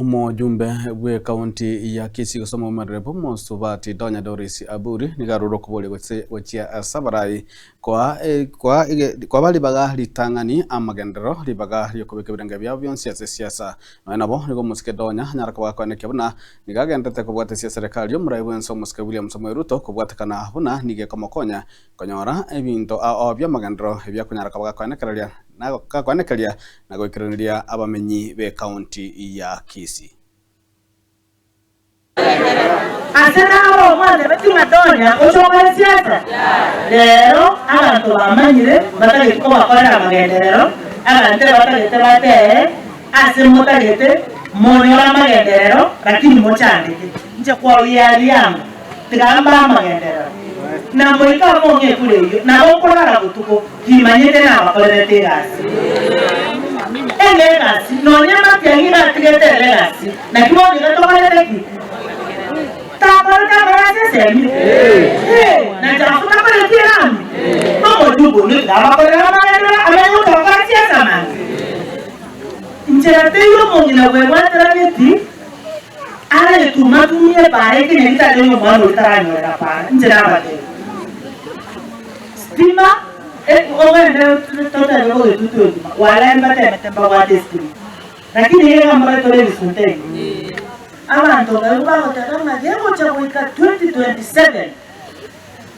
Omojumbe bw'ekaunti ya Kisii gose omomerere bw'omosubati Donya Doris Aburi nigo arure okoboria gose gochia ase abarai koa koa koaba ribaga ritang'ani amagenderero ribaga riokobeka ebirenge biabo bionsi ase esiasa. Nonya nabo nigo omosike Donya anyare koba gakoenekia buna nigo agenderete kobwatesia eserekari y'omorai bwense omosike William Samoei Ruto kobwatekana buna nigo ekomokonya konyora ebinto ao bi'amagenderero ebiakonyara koba gakoenekereria gakoenekeria na goikeraneria abamenyi b'ekaunti ya Kisii. Ase naro omwatebeti ng'a tonya gocha okore siasa? Rero abanto bamanyire mbatageti kobakorera amagenderero, abanto ebatagete batebe ase motagete monyore amagenderero lakini mochandeke. Inche kwauyearia amo, tiga mbae amagenderero, na moike amo ong'e ekura eyio, nabo nkorara botuko, timanyete nabakorerete egasi. Elegasi, nonya amatiang'i iga atigete elegasi, naki bono iga tokorete ki? Takorete amaya ase esemi? Ee, na Jafu takoreti erami? Nomojumbe oyio tiga abakorere amagenderero amanye gocha gokora chiesa mambia. Inchera teiyo omong'ina bwebwateraneti aretumatumie epaara ekenyagi tari onye omwana oria taranyorera paara. Inche nabateebie. Stima, ogende totebe kogetutu egima, walai mbatemete mbabwate estima. Lakini iga mbore tore ebisunte ebi. Abanto baria bagoteba ng'a gegocha goika 2027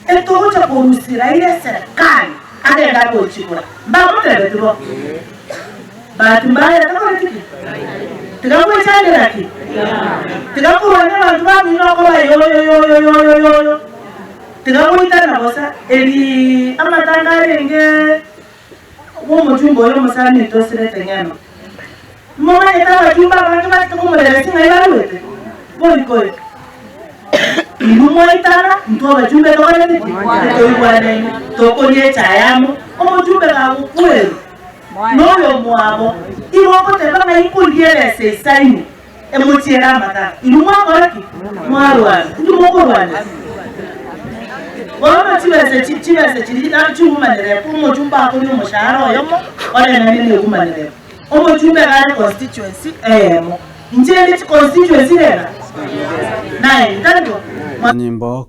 etogocha korusia Raila eserekari agende agochigura. Mbamotebeti bo? Bahati mbaya takoreti ki? Tiga gwechandera ki? Tiga korwania abanto bamino okoba yoyo yoyo yoyo yoyo. Tiga goitana bosa, eri amatanga arenge bw'omochumba oyo omosani oito osirete ng'ema. Momanyete abachumba abange bachete komorera ase ng'ai baruete? Borikoyo. Inwe mwaitana, intwe abachumba tokorete ki? Toigwanaine, tokoria echae amo, omochumbe gagokwerwa noyomwabo, igo ogoteba ng'a inkoria ebesa eisaine. Emochiere amatanga. Inwe mwakora ki? Mwarwana. Inki mokorwanera? Bono chibesa echi, chibesa chiria naro chiumanire omochumba akoria omoshahara oyomo, oreng'aine na ekumanire. Omochumba iga are constituency eyemo. Inche inde chiconstituency rega? Nine, tari bo? Nyimbo.